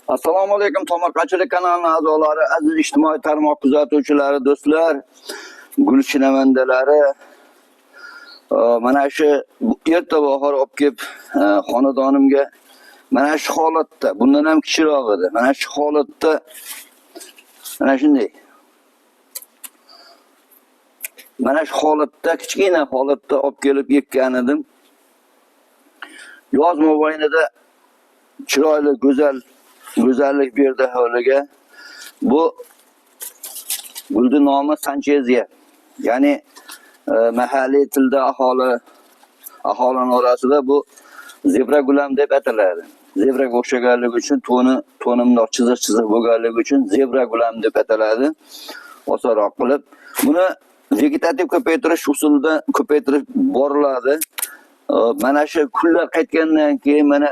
Assalomu alaykum tomorqachilik kanalining a'zolari, aziz ijtimoiy tarmoq kuzatuvchilari, do'stlar, gul shinavandalari. Mana shu erta bahor olib kelib xonadonimga mana shu holatda, bundan ham kichikroq edi. Mana shu holatda mana shunday. Mana shu holatda, kichkina holatda olib kelib ekkan edim. Yoz mobaynida chiroyli, go'zal go'zallik berdi hovliga. Bu gulni nomi Sancheziya. Ya'ni mahalliy tilda aholining orasida bu zebra gulam deb ataladi. Zebraga o'xshaganligi uchun to'ni bundoq chiziq chiziq bo'lganligi uchun zebra gulam deb ataladi. Osonroq qilib buni vegetativ ko'paytirish usulida ko'paytirib boriladi. Mana shu kunlar qaytgandan keyin mana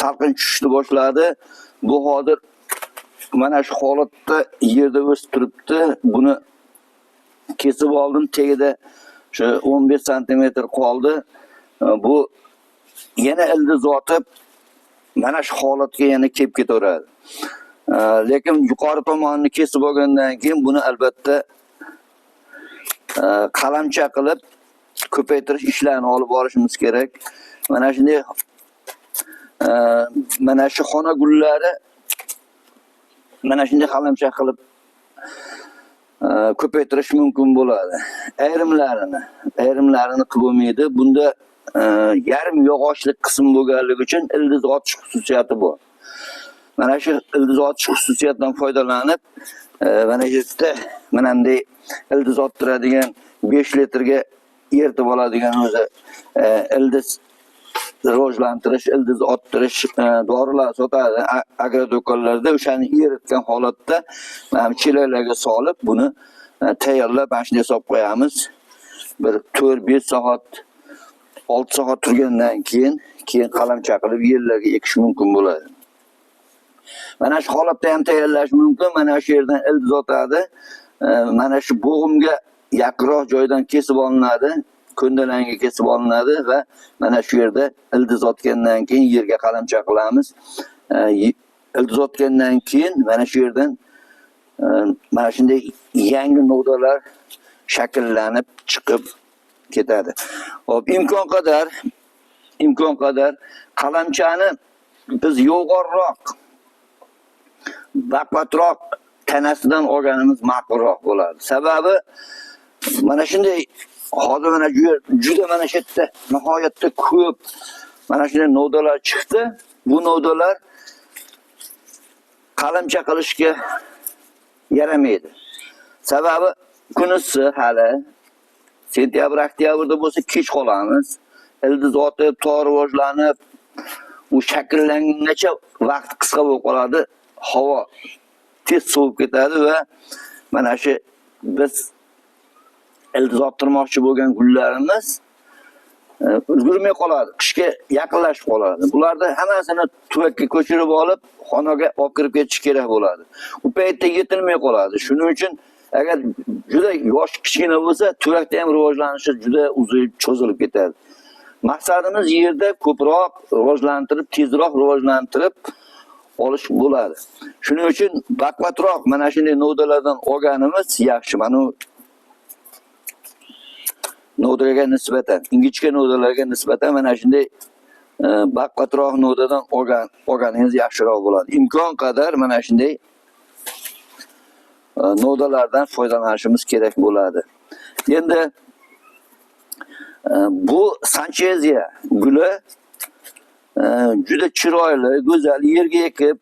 salqin tushishni boshladi. Bu hozir mana shu holatda yerda o'sib turibdi. Buni kesib oldim, tagida shu 15 santimetr qoldi. Bu yana ildiz otib mana shu holatga yana kelib ketaveradi. Lekin yuqori tomonini kesib olgandan keyin buni albatta qalamcha qilib ko'paytirish ishlarini olib borishimiz kerak. Mana shunday mana shu xona gullari mana shunday qalamcha qilib ko'paytirish mumkin bo'ladi. Ayrimlarini qilib bo'lmaydi. Bunda yarim yog'ochlik qism bo'lganligi uchun ildiz otish xususiyati bor. Mana shu ildiz otish xususiyatidan foydalanib, mana shu yerda mana bunday ildiz ottiradigan 5 litrga eritib oladigan o'zi ildiz rivojlantirish, ildiz ottirish dorilar sotadi agrodo'konlarda. O'shani eritgan holatda mana bu chelaklarga solib buni tayyorlab mana shunday solib qo'yamiz. Bir 4-5 soat, 6 soat turgandan keyin qalamcha qilib yerlarga ekish mumkin bo'ladi. Mana shu holatda ham tayyorlash mumkin. Mana shu yerdan ildiz otadi. Mana shu bo'g'imga yaqinroq joydan kesib olinadi, ko'ndalangga kesib olinadi va mana shu yerda ildiz otgandan keyin yerga qalamcha qilamiz. Ildiz otgandan keyin mana shu yerdan mana shunday yangi novdalar shakllanib chiqib ketadi. Xo'p, imkon qadar qalamchani biz yo'g'onroq, baquvvatroq tanasidan olganimiz ma'qulroq bo'ladi. Sababi mana shunday hozir mana juda mana shu yerda nihoyatda ko'p mana shunday novdalar chiqdi. Bu novdalar qalamcha qilishga yaramaydi. Sababi kun issiq hali. Sentyabr, oktyabrda bo'lsa kech qolamiz. Ildiz otib, tor rivojlanib, u shakllangungacha vaqt qisqa bo'lib qoladi. Havo tez sovib ketadi va mana shu biz ildiz ottirmoqchi bo'lgan gullarimiz ulgurmay qoladi, qishga yaqinlashib qoladi. Bularni hammasini tuvakka ko'chirib olib, xonaga olib kirib ketish kerak bo'ladi. U paytda yetilmay qoladi. Shuning uchun agar juda yosh kichkina bo'lsa, tuvakda ham rivojlanishi juda uzun cho'zilib ketadi. Maqsadimiz yerda ko'proq rivojlantirib, tezroq rivojlantirib olish bo'ladi. Shuning uchun baquvvatroq mana shunday novdalardan olganimiz yaxshi. Mana u novdaga nisbatan, ingichka novdalarga nisbatan mana shunday baquvvatroq novdadan olganingiz yaxshiroq bo'ladi. Imkon qadar mana shunday novdalardan foydalanishimiz kerak bo'ladi. Endi bu Sancheziya guli juda chiroyli, go'zal, yerga ekib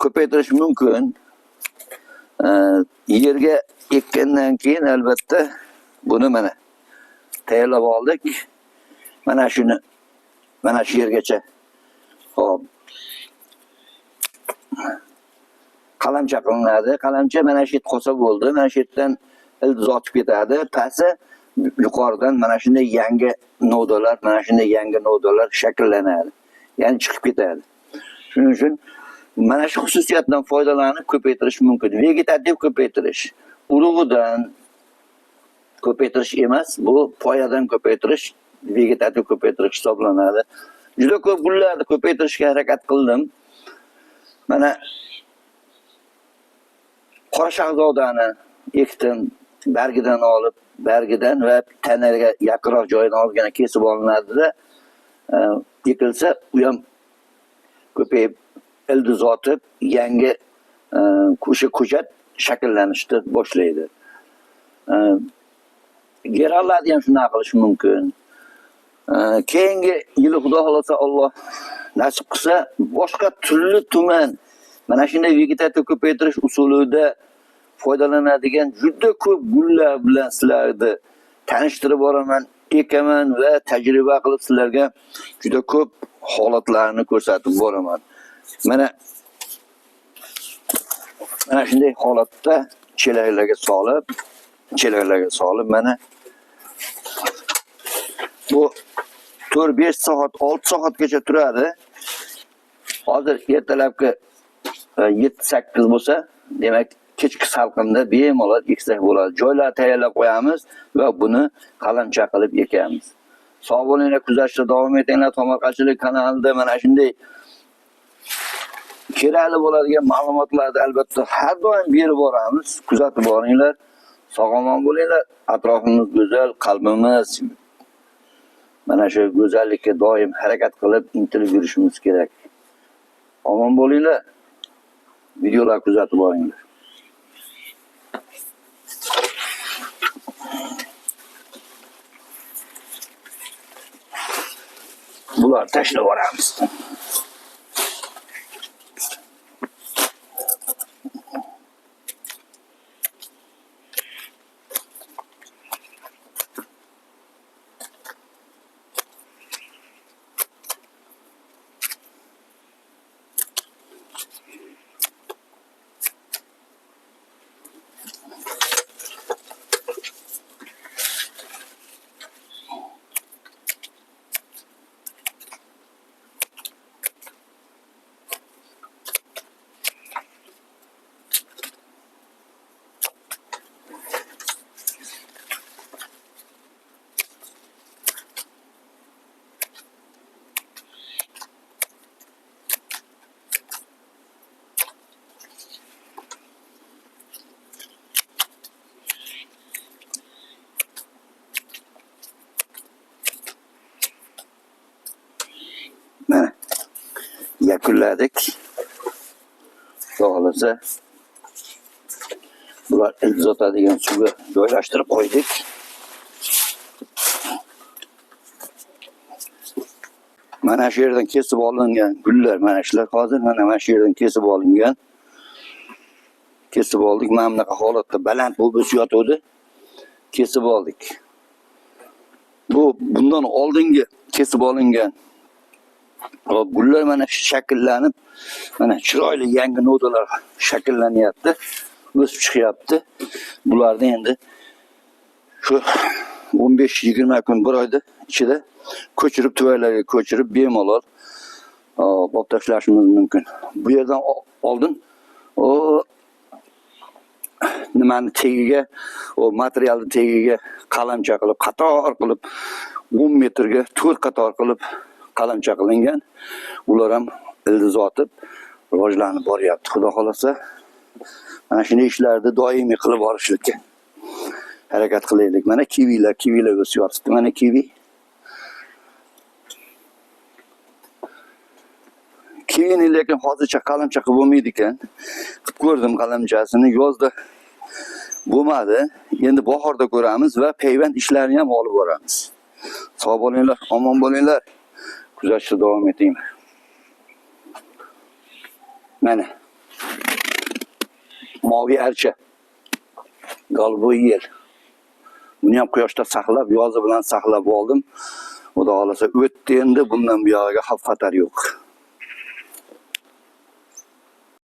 ko'paytirish mumkin. Yerga ekkandan keyin albatta buni mana tayyorlab oldik. Mana shuni mana shu yergacha hop qalamcha qilinadi. Qalamcha mana shu yerda qolsa bo'ldi. Mana shu yerdan ildiz otib ketadi. Pasi yuqoridan mana shunday yangi novdalar, mana shunday yangi novdalar shakllanadi. Ya'ni chiqib ketadi. Shuning uchun mana shu xususiyatdan foydalanib ko'paytirish mumkin. Vegetativ ko'paytirish, urug'idan ko'paytirish emas, bu poyadan ko'paytirish, vegetativ ko'paytirish hisoblanadi. Juda ko'p gullarni ko'paytirishga harakat qildim. Mana qora shahzodani ekdim, bargidan olib, bargidan va tanaga yaqinroq joyidan ozgina kesib olinadida, ekilsa u ham ko'payib ildiz otib yangi o'sha ko'chat shakllanishni boshlaydi. Gerallarni ham shunaqa qilish mumkin. Keyingi yili Xudo xolasa, Alloh nasib qilsa, boshqa turli tuman mana shunday vegetativ ko'paytirish usulida foydalanadigan juda ko'p gullar bilan sizlarni tanishtirib boraman, ekaman va tajriba qilib sizlarga juda ko'p holatlarni ko'rsatib boraman. Mana shunday holatda chelaklarga solib, mana bu 4-5 soat, 6 soatgacha turadi. Hozir ertalabki 7-8 bo'lsa, demak kechki salqinda bemalol eksak bo'ladi. Joylar tayyorlab qo'yamiz va buni qalamcha qilib ekamiz. Sog' bo'linglar, kuzatishda davom etinglar. Tomorqachilik kanalida mana shunday kerakli bo'ladigan ma'lumotlarni albatta har doim berib boramiz. Kuzatib boringlar. Sog' omon bo'linglar. Atrofimiz go'zal, qalbimiz mana shu go'zallikka doim harakat qilib intilib yurishimiz kerak. Omon bo'linglar. Videolar kuzatib boringlar. Bular tashlab yuboramiz. Mana yakunladik. Xudo xolasa bular ildiz otadigan suvga joylashtirib qo'ydik. Mana shu yerdan kesib olingan gullar, mana shular hozir mana shu yerdan kesib olingan. Kesib oldik. Mana bunaqa holatda baland bo'lib o'sib yotuvdi. Kesib oldik. Bu bundan oldingi kesib olingan gullar mana shakllanib, mana chiroyli yangi nodalar shakllanyapti, o'sib chiqyapti. Bularni endi shu 15-20 kun, bir oyda ichida ko'chirib, tuvaylarga ko'chirib bemalol olib tashlashimiz mumkin. Bu yerdan oldin o nimani tagiga, o materialni tagiga qalamcha qilib, qator qilib 10 metrga 4 qator qilib qalamcha qilingan. Ular ham ildiz otib rivojlanib boryapti. Xudo xolasa mana shunday ishlarni doimiy qilib borishlikka harakat qilaylik. Mana kivilar, kivilar o'sib yotibdi. Mana kivi. Kivini lekin hozircha qalamcha qilib bo'lmaydi ekan. Qilib ko'rdim qalamchasini, yozda bo'lmadi. Endi bahorda ko'ramiz va payvand ishlarini ham olib boramiz. Sog' bo'linglar, omon bo'linglar. Kuzatishda davom etinglar. Mana moviy archa, golboy yel. Buni ham quyoshda saqlab, yozi bilan saqlab oldim. Xudo xolasa o'tdi endi, bundan buyog'iga xavf xatar yo'q.